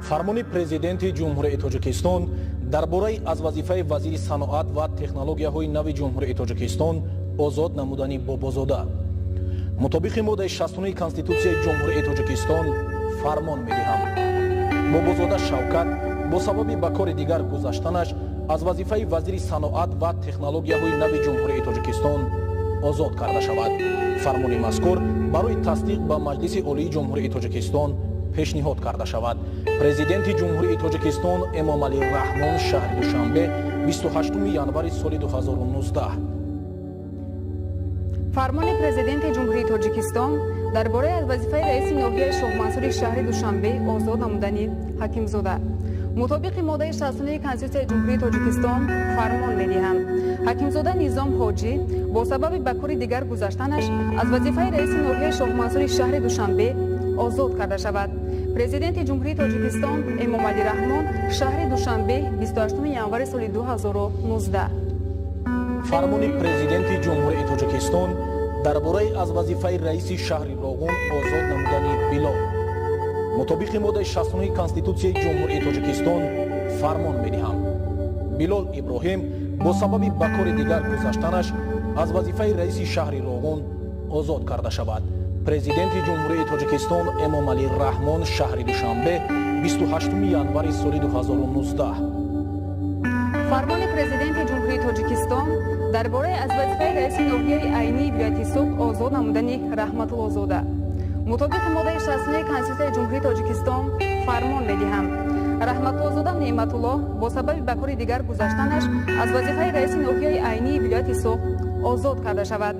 Фармони Президенти Ҷумҳурии Тоҷикистон дар бораи аз вазифаи вазири саноат ва технологияҳои нави Ҷумҳурии Тоҷикистон озод намудани Бобозода. Мутобиқи моддаи 69 Конститутсияи Ҷумҳурии Тоҷикистон фармон медиҳам: Бобозода Шавкат бо сабаби ба кори дигар гузаштанаш аз вазифаи вазири саноат ва технологияҳои нави Ҷумҳурии Тоҷикистон озод карда шавад. Фармони мазкур барои тасдиқ ба Маҷлиси Олии Ҷумҳурии Тоҷикистон пешниҳод карда шавад. Президенти Ҷумҳурии Тоҷикистон Эмомалӣ Раҳмон, шаҳри Душанбе, 28 январи соли 2019. Фармони Президенти Ҷумҳурии Тоҷикистон дар бораи аз вазифаи раиси ноҳияи Шоҳмансури шаҳри Душанбе озод намудани Ҳакимзода. Мутобиқи моддаи 69 Конститутсияи Ҷумҳурии Тоҷикистон фармон медиҳам: Ҳакимзода Низом Ҳоҷӣ бо сабаби ба кори дигар гузаштанаш аз вазифаи раиси ноҳияи Шоҳмансури шаҳри Душанбе озод карда шавад. Президенти Ҷумҳурии Тоҷикистон Эмомалӣ Раҳмон, шаҳри Душанбе, 28 январи соли 2019. Фармони Президенти Ҷумҳурии Тоҷикистон дар бораи аз вазифаи раиси шаҳри Роғун озод намудани Билол. Мутобиқи моддаи 69 Конститутсияи Ҷумҳурии Тоҷикистон фармон медиҳам: Билол Иброҳим бо сабаби ба кори дигар гузаштанаш аз вазифаи раиси шаҳри Роғун озод карда шавад. Президенти Ҷумҳурии Тоҷикистон Эмомалӣ Раҳмон, шаҳри Душанбе, 28 январи соли 2019. Фармони Президенти Ҷумҳурии Тоҷикистон дар бораи аз вазифаи раиси ноҳияи Айнии вилояти Суғд озод намудани Раҳматуллозода. Мутобиқи моддаи 69 Конститутсияи Ҷумҳурии Тоҷикистон фармон медиҳам: Раҳматуллозода Неъматуллоҳ бо сабаби ба кори дигар гузаштанаш аз вазифаи раиси ноҳияи Айнии вилояти Суғд озод карда шавад.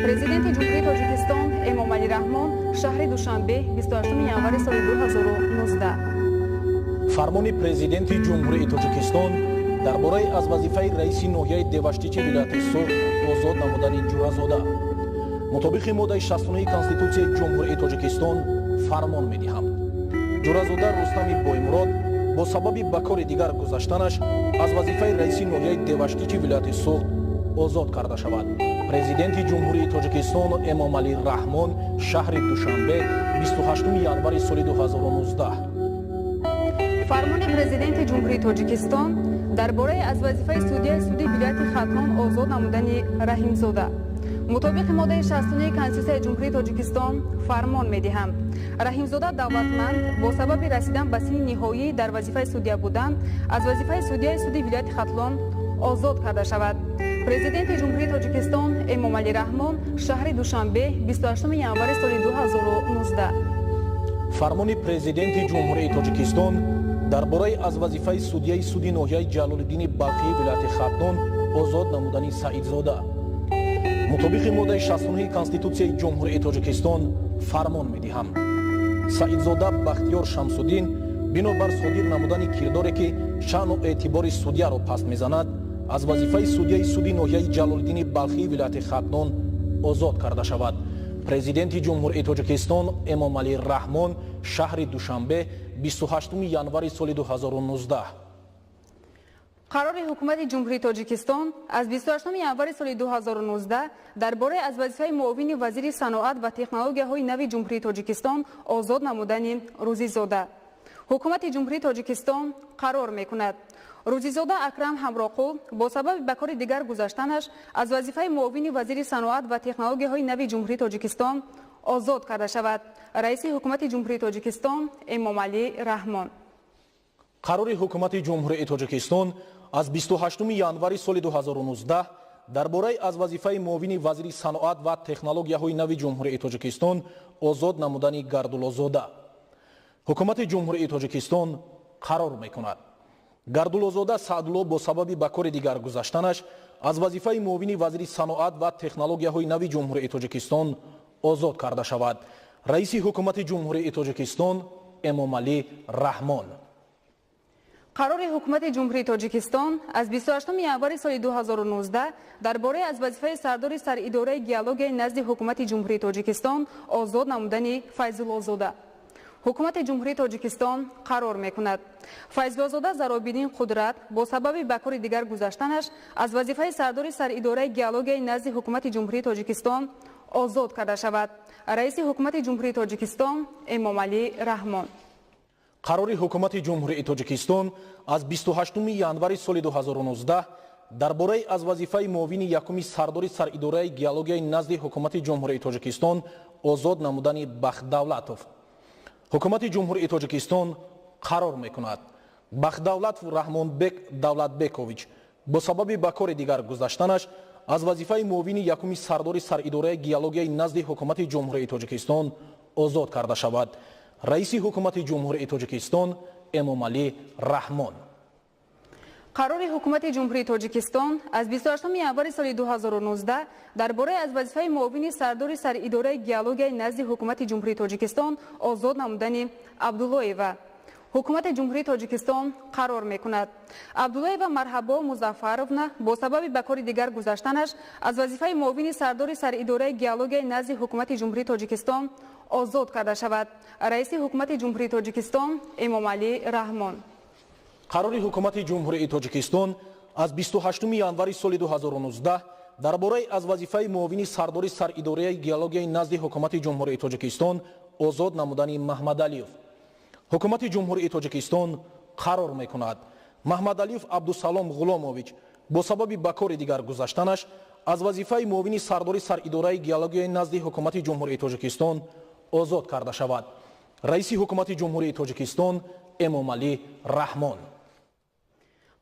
Президенти Ҷумҳурии Тоҷикистон Эмомалӣ Раҳмон, шаҳри Душанбе, 28 январи соли 2019. Фармони Президенти Ҷумҳурии Тоҷикистон дар бораи аз вазифаи раиси ноҳияи Деваштичи вилояти Суғд озод намудани Ҷуразода. Мутобиқи моддаи 69 Конститутсияи Ҷумҳурии Тоҷикистон фармон медиҳам: Ҷуразода Рустами Боймурод бо сабаби ба кори дигар гузаштанаш аз вазифаи раиси ноҳияи Деваштичи вилояти Суғд озод карда шавад. Президенти Ҷумҳурии Тоҷикистон Эмомалӣ Раҳмон, шаҳри Душанбе, 28 январи соли 2019. Фармони Президенти Ҷумҳурии Тоҷикистон дар бораи аз вазифаи судяи суди вилояти Хатлон озод намудани Раҳимзода. Мутобиқи моддаи 69 Конститутсияи Ҷумҳурии Тоҷикистон фармон медиҳам: Раҳимзода Давлатманд бо сабаби расидан ба синни ниҳоӣ дар вазифаи судя будан аз вазифаи судяи суди вилояти Хатлон озод карда шавад. Президенти Ҷумҳурии Тоҷикистон Эмомалӣ Раҳмон, шаҳри Душанбе, 28 январи соли 2019. Фармони Президенти Ҷумҳурии Тоҷикистон дар бораи аз вазифаи судяи суди ноҳияи Ҷалолиддини Балхии вилояти Хатлон озод намудани Саидзода. Мутобиқи моддаи 69 Конститутсияи Ҷумҳурии Тоҷикистон фармон медиҳам: Саидзода Бахтиёр Шамсуддин бинобар содир намудани кирдоре, ки шаъну эътибори судяро паст мезанад, аз вазифаи судяи суди ноҳияи Ҷалолиддини Балхии вилояти Хатлон озод карда шавад. Президенти Ҷумҳурии Тоҷикистон Эмомалӣ Раҳмон, шаҳри Душанбе, 28 январи соли 2019. Қарори Ҳукумати Ҷумҳурии Тоҷикистон аз 28 январи соли 2019 дар бораи аз вазифаи муовини вазири саноат ва технологияҳои нави Ҷумҳурии Тоҷикистон озод намудани Рӯзизода. Ҳукумати Ҷумҳурии Тоҷикистон қарор мекунад: Рӯзизода Акрам Ҳамроқул бо сабаби ба кори дигар гузаштанаш аз вазифаи муовини вазири саноат ва технологияҳои нави Ҷумҳурии Тоҷикистон озод карда шавад. Раиси Ҳукумати Ҷумҳурии Тоҷикистон Эмомалӣ Раҳмон. Қарори Ҳукумати Ҷумҳурии Тоҷикистон аз 28 январи соли 2019 дар бораи аз вазифаи муовини вазири саноат ва технологияҳои нави Ҷумҳурии Тоҷикистон озод намудани Гардуллозода. Ҳукумати Ҷумҳурии Тоҷикистон қарор мекунад: Гардуллозода Саъдулло бо сабаби ба кори дигар гузаштанаш аз вазифаи муовини вазири саноат ва технологияҳои нави Ҷумҳурии Тоҷикистон озод карда шавад. Раиси Ҳукумати Ҷумҳурии Тоҷикистон Эмомалӣ Раҳмон. Қарори Ҳукумати Ҷумҳурии Тоҷикистон аз 28 январи соли 2019 дар бораи аз вазифаи сардори Саридораи геологияи назди Ҳукумати Ҷумҳурии Тоҷикистон озод намудани Файзуллозода. Ҳукумати Ҷумҳурии Тоҷикистон қарор мекунад: Файзуллозода Заробиддин Қудрат бо сабаби ба кори дигар гузаштанаш аз вазифаи сардори Саридораи геологияи назди Ҳукумати Ҷумҳурии Тоҷикистон озод карда шавад. Раиси Ҳукумати Ҷумҳурии Тоҷикистон Эмомалӣ Раҳмон. Қарори Ҳукумати Ҷумҳурии Тоҷикистон аз 28 январи соли 2019 дар бораи аз вазифаи муовини якуми сардори Саридораи геологияи назди Ҳукумати Ҷумҳурии Тоҷикистон озод намудани Бахтдавлатов. Ҳукумати Ҷумҳурии Тоҷикистон қарор мекунад: Бахтдавлатов Раҳмонбек Давлатбекович бо сабаби ба кори дигар гузаштанаш аз вазифаи муовини якуми сардори Саридораи геологияи назди Ҳукумати Ҷумҳурии Тоҷикистон озод карда шавад. Раиси Ҳукумати Ҷумҳурии Тоҷикистон Эмомалӣ Раҳмон. Қарори Ҳукумати Ҷумҳурии Тоҷикистон аз 28 январи соли 2019 дар бораи аз вазифаи муовини сардори Саридораи геологияи назди Ҳукумати Ҷумҳурии Тоҷикистон озод намудани Абдуллоева. Ҳукумати Ҷумҳурии Тоҷикистон қарор мекунад: Абдуллоева Марҳабо Музаффаровна бо сабаби ба кори дигар гузаштанаш аз вазифаи муовини сардори Саридораи геологияи назди Ҳукумати Ҷумҳурии Тоҷикистон озод карда шавад. Раиси Ҳукумати Ҷумҳурии Тоҷикистон Эмомалӣ Раҳмон. Қарори Ҳукумати Ҷумҳурии Тоҷикистон аз 28 январи соли 2019 дар бораи аз вазифаи муовини сардори Саридораи геологияи назди Ҳукумати Ҷумҳурии Тоҷикистон озод намудани Маҳмадалиев. Ҳукумати Ҷумҳурии Тоҷикистон қарор мекунад: Маҳмадалиев Абдусалом Ғуломович бо сабаби ба кори дигар гузаштанаш аз вазифаи муовини сардори Саридораи геологияи назди Ҳукумати Ҷумҳурии Тоҷикистон озод карда шавад. Раиси Ҳукумати Ҷумҳурии Тоҷикистон Эмомалӣ Раҳмон.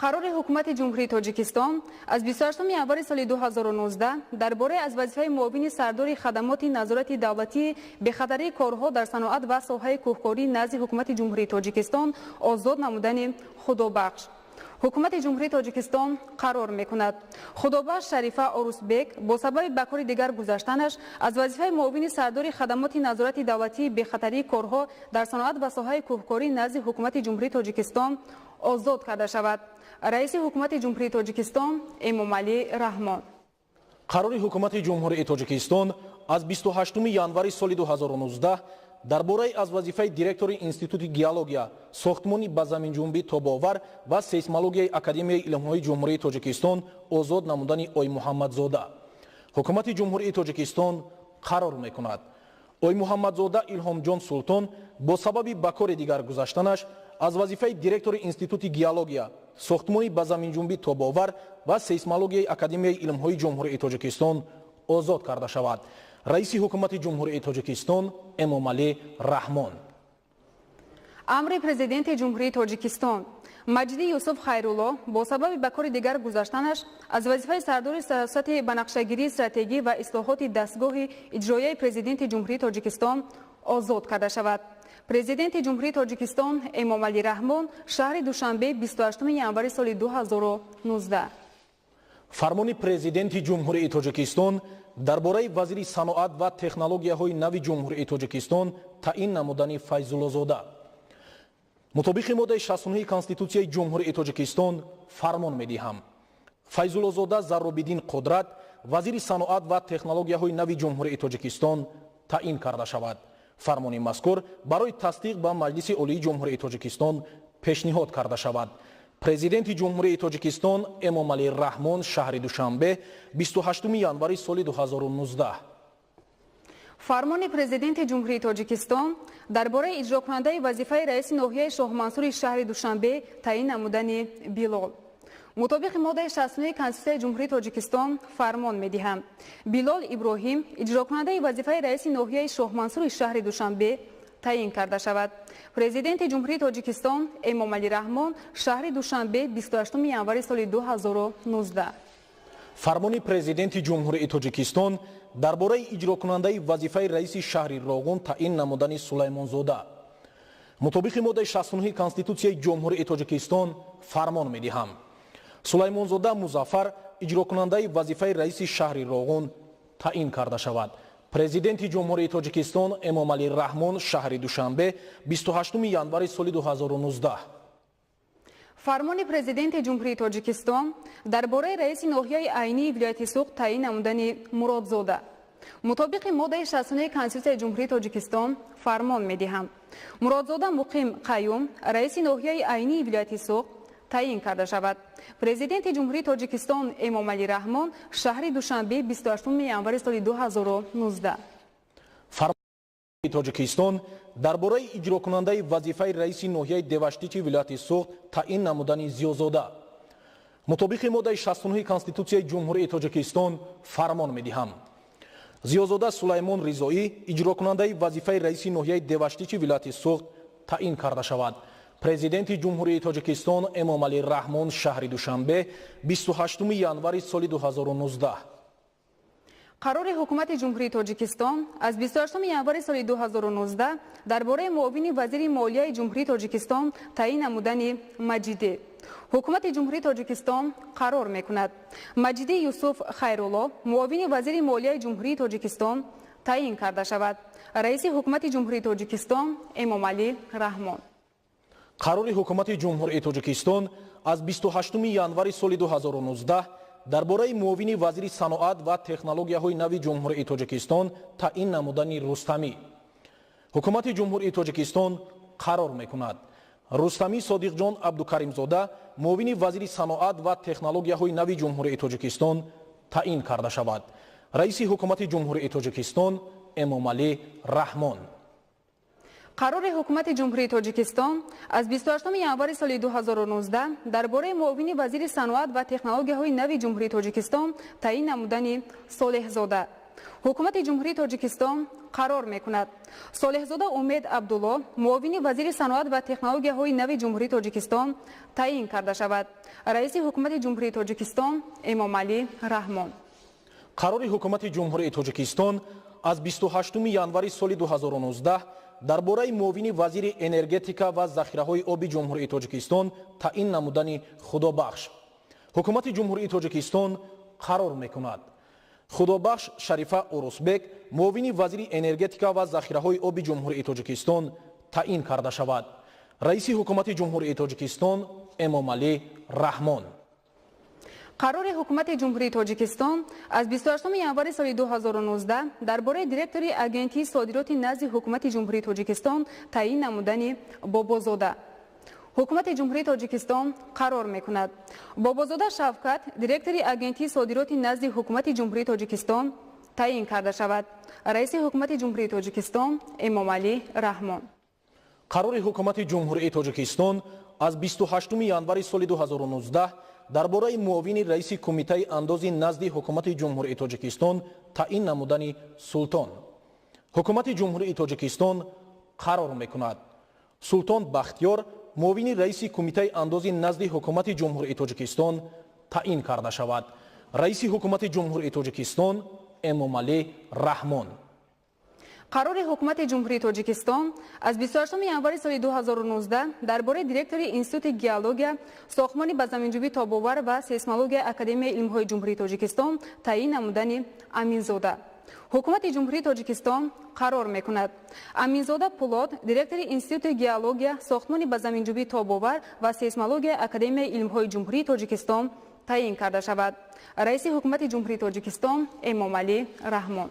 Қарори Ҳукумати Ҷумҳурии Тоҷикистон аз 28 январи соли 2019 дар бораи аз вазифаи муовини сардори Хадамоти назорати давлатии бехатарии корҳо дар саноат ва соҳаи кӯҳкорӣ назди Ҳукумати Ҷумҳурии Тоҷикистон озод намудани Худобахш. Ҳукумати Ҷумҳурии Тоҷикистон қарор мекунад: Худобахш Шарифа Орусбек бо сабаби ба кори дигар гузаштанаш аз вазифаи муовини сардори Хадамоти назорати давлатии бехатарии корҳо дар саноат ва соҳаи кӯҳкорӣ назди Ҳукумати Ҷумҳурии Тоҷикистон озод карда шавад. Раиси Ҳукумати Ҷумҳурии Тоҷикистон Эмомалӣ Раҳмон. Қарори Ҳукумати Ҷумҳурии Тоҷикистон аз 28 январи соли 2019 дар бораи аз вазифаи директори Институти геология, сохтмони ба заминҷунбӣ тобовар ва сейсмологияи Академияи илмҳои Ҷумҳурии Тоҷикистон озод намудани Оймуҳаммадзода. Ҳукумати Ҷумҳурии Тоҷикистон қарор мекунад: Оймуҳаммадзода Илҳомҷон Султон бо сабаби ба кори дигар гузаштанаш аз вазифаи директори Институти геология, сохтмони ба заминҷунбӣ тобовар ва сейсмологияи Академияи илмҳои Ҷумҳурии Тоҷикистон озод карда шавад. Раиси Ҳукумати Ҷумҳурии Тоҷикистон Эмомалӣ Раҳмон. Амри Президенти Ҷумҳурии Тоҷикистон: Маҷиди Юсуф Хайрулло бо сабаби ба кори дигар гузаштанаш аз вазифаи сардори Сиёсати банақшагирии стратегӣ ва ислоҳоти дастгоҳи иҷроияи Президенти Ҷумҳурии Тоҷикистон озод карда шавад. Президенти Ҷумҳурии Тоҷикистон Эмомалӣ Раҳмон, шаҳри Душанбе, 28 январи соли 2019. Фармони Президенти Ҷумҳурии Тоҷикистон дар бораи вазири саноат ва технологияҳои нави Ҷумҳурии Тоҷикистон таъин намудани Файзуллозода. Мутобиқи моддаи 69 Конститутсияи Ҷумҳурии Тоҷикистон фармон медиҳам: Файзуллозода Зарробиддин Қудрат вазири саноат ва технологияҳои нави Ҷумҳурии Тоҷикистон таъин карда шавад. Фармони мазкур барои тасдиқ ба Маҷлиси Олии Ҷумҳурии Тоҷикистон пешниҳод карда шавад. Президенти Ҷумҳурии Тоҷикистон Эмомалӣ Раҳмон, шаҳри Душанбе, 28 январи соли 2019. Фармони Президенти Ҷумҳурии Тоҷикистон дар бораи иҷрокунандаи вазифаи раиси ноҳияи Шоҳмансури шаҳри Душанбе таъин намудани Билол. Мутобиқи моддаи 69 Конститутсияи Ҷумҳурии Тоҷикистон фармон медиҳам: Билол Иброҳим иҷрокунандаи вазифаи раиси ноҳияи Шоҳмансури шаҳри Душанбе таъин карда шавад. Президенти Ҷумҳурии Тоҷикистон Эмомалӣ Раҳмон, шаҳри Душанбе, 28 январи соли 2019. Фармони Президенти Ҷумҳурии Тоҷикистон дар бораи иҷрокунандаи вазифаи раиси шаҳри Роғун таъин намудани Сулаймонзода. Мутобиқи моддаи 69 Конститутсияи Ҷумҳурии Тоҷикистон фармон медиҳам: Сулаймонзода Музаффар иҷрокунандаи вазифаи раиси шаҳри Роғун таъин карда шавад. Президенти Ҷумҳурии Тоҷикистон Эмомалӣ Раҳмон, шаҳри Душанбе, 28 январи соли 2019. Фармони Президенти Ҷумҳурии Тоҷикистон дар бораи раиси ноҳияи Айнии вилояти Суғд таъин намудани Муродзода. Мутобиқи моддаи 69 Конститутсияи Ҷумҳурии Тоҷикистон фармон медиҳам: Муродзода Муқим Қаюм раиси ноҳияи Айнии вилояти Суғд таъин карда шавад. Президенти Ҷумҳурии Тоҷикистон Эмомалӣ Раҳмон, шаҳри Душанбе, 28 январи соли 2019. Тоҷикистон дар бораи иҷрокунандаи вазифаи раиси ноҳияи Деваштичи вилояти Суғд таъин намудани Зиёзода. Мутобиқи моддаи 69 Конститутсияи Ҷумҳурии Тоҷикистон фармон медиҳам. Зиёзода Сулаймон Ризоӣ иҷрокунандаи вазифаи раиси ноҳияи Деваштичи вилояти Суғд таъин карда шавад. Президенти Ҷумҳурии Тоҷикистон Эмомалӣ Раҳмон, шаҳри Душанбе, 28 январи соли 2019. Қарори Ҳукумати Ҷумҳурии Тоҷикистон аз 28 январи соли 2019 дар бораи муовини вазири молияи Ҷумҳурии Тоҷикистон таъин намудани Маҷидӣ. Ҳукумати Ҷумҳурии Тоҷикистон қарор мекунад. Маҷидӣ Юсуф Хайрулло муовини вазири молияи Ҷумҳурии Тоҷикистон таъин карда шавад. Раиси Ҳукумати Ҷумҳурии Тоҷикистон Эмомалӣ Раҳмон. Қарори Ҳукумати Ҷумҳурии Тоҷикистон аз 28 январи соли 2019 дар бораи муовини вазири саноат ва технологияҳои нави Ҷумҳурии Тоҷикистон таъин намудани Рустамӣ. Ҳукумати Ҷумҳурии Тоҷикистон қарор мекунад. Рустамӣ Содиқҷон Абдукаримзода муовини вазири саноат ва технологияҳои нави Ҷумҳурии Тоҷикистон таъин карда шавад. Раиси Ҳукумати Ҷумҳурии Тоҷикистон Эмомалӣ Раҳмон. Қарори Ҳукумати Ҷумҳурии Тоҷикистон аз 28 январи соли 2019 дар бораи муовини вазири саноат ва технологияҳои нави Ҷумҳурии Тоҷикистон таъин намудани Солеҳзода. Ҳукумати Ҷумҳурии Тоҷикистон қарор мекунад. Солеҳзода Умед Абдулло муовини вазири саноат ва технологияҳои нави Ҷумҳурии Тоҷикистон таъин карда шавад. Раиси Ҳукумати Ҷумҳурии Тоҷикистон Эмомалӣ Раҳмон. Қарори Ҳукумати Ҷумҳурии Тоҷикистон аз 28 январи соли 2019 дар бораи муовини вазири энергетика ва захираҳои оби Ҷумҳурии Тоҷикистон таъин намудани Худобахш. Ҳукумати Ҷумҳурии Тоҷикистон қарор мекунад. Худобахш Шарифа Урусбек муовини вазири энергетика ва захираҳои оби Ҷумҳурии Тоҷикистон таъин карда шавад. Раиси Ҳукумати Ҷумҳурии Тоҷикистон Эмомалӣ Раҳмон. Қарори Ҳукумати Ҷумҳурии Тоҷикистон аз 28 январи соли 2019 дар бораи директори Агентии содироти назди Ҳукумати Ҷумҳурии Тоҷикистон таъин намудани Бобозода. Ҳукумати Ҷумҳурии Тоҷикистон қарор мекунад. Бобозода Шавкат директори Агентии содироти назди Ҳукумати Ҷумҳурии Тоҷикистон таъин карда шавад. Раиси Ҳукумати Ҷумҳурии Тоҷикистон Эмомалӣ Раҳмон. Қарори Ҳукумати Ҷумҳурии Тоҷикистон аз 28 январи соли 2019 дар бораи муовини раиси Кумитаи андози назди Ҳукумати Ҷумҳурии Тоҷикистон таъин намудани Султон. Ҳукумати Ҷумҳурии Тоҷикистон қарор мекунад. Султон Бахтиёр муовини раиси Кумитаи андози назди Ҳукумати Ҷумҳурии Тоҷикистон таъин карда шавад. Раиси Ҳукумати Ҷумҳурии Тоҷикистон Эмомалӣ Раҳмон. Қарори Ҳукумати Ҷумҳурии Тоҷикистон аз 28 январи соли 2019 дар бораи директори Институти геология, сохтмони ба заминҷӯбӣ тобовар ва сейсмологияи Академияи илмҳои Ҷумҳурии Тоҷикистон таъин намудани Аминзода. Ҳукумати Ҷумҳурии Тоҷикистон қарор мекунад. Аминзода Пулод директори Институти геология, сохтмони ба заминҷӯбӣ тобовар ва сейсмологияи Академияи илмҳои Ҷумҳурии Тоҷикистон таъин карда шавад. Раиси Ҳукумати Ҷумҳурии Тоҷикистон Эмомалӣ Раҳмон.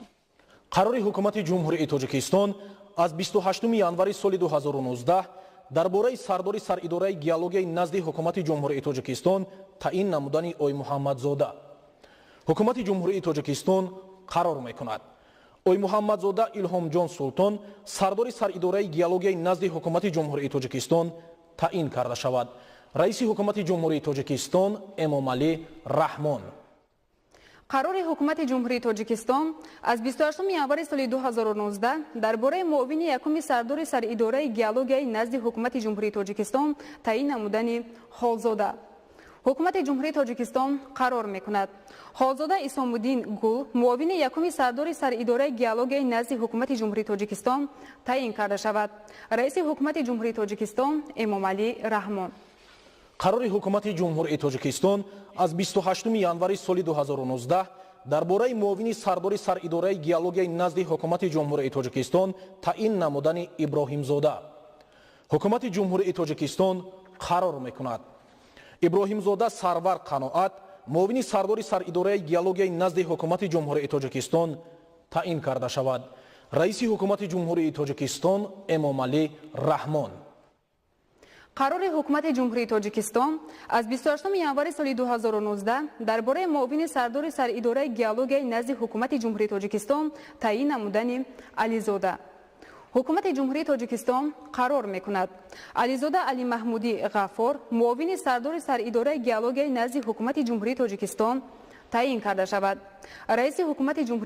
Қарори Ҳукумати Ҷумҳурии Тоҷикистон аз 28 январи соли 2019 дар бораи сардори саридораи геологияи назди Ҳукумати Ҷумҳурии Тоҷикистон таъин намудани Оймуҳаммадзода. Ҳукумати Ҷумҳурии Тоҷикистон қарор мекунад. Оймуҳаммадзода Илҳомҷон Султон сардори саридораи геологияи назди Ҳукумати Ҷумҳурии Тоҷикистон таъин карда шавад. Раиси Ҳукумати Ҷумҳурии Тоҷикистон Эмомалӣ Раҳмон. Қарори Ҳукумати Ҷумҳурии Тоҷикистон аз 28 январи соли 2019 дар бораи муовини якуми сардори саридораи геологияи назди Ҳукумати Ҷумҳурии Тоҷикистон таъин намудани Холзода. Ҳукумати Ҷумҳурии Тоҷикистон қарор мекунад. Холзода Исомуддин Гул муовини якуми сардори саридораи геологияи назди Ҳукумати Ҷумҳурии Тоҷикистон таъин карда шавад. Раиси Ҳукумати Ҷумҳурии Тоҷикистон Эмомалӣ Раҳмон. Қарори Ҳукумати Ҷумҳурии Тоҷикистон аз 28 январи соли 2019 дар бораи муовини сардори саридораи геологияи назди Ҳукумати Ҷумҳурии Тоҷикистон таъин намудани Иброҳимзода. Ҳукумати Ҷумҳурии Тоҷикистон қарор мекунад. Иброҳимзода Сарвар Қаноат муовини сардори саридораи геологияи назди Ҳукумати Ҷумҳурии Тоҷикистон таъин карда шавад. Раиси Ҳукумати Ҷумҳурии Тоҷикистон Эмомалӣ Раҳмон. Қарори Ҳукумати Ҷумҳурии Тоҷикистон аз 28 январи соли 2019 дар бораи муовини сардори саридораи геологияи назди Ҳукумати Ҷумҳурии Тоҷикистон таъин намудани Ализода. Ҳукумати Ҷумҳурии Тоҷикистон қарор мекунад: Ализода Алимаҳмудӣ Ғаффор муовини сардори саридораи геологияи назди Ҳукумати Ҷумҳурии Тоҷикистон таъин карда шавад. Раиси Ҳукумати Ҷумҳурии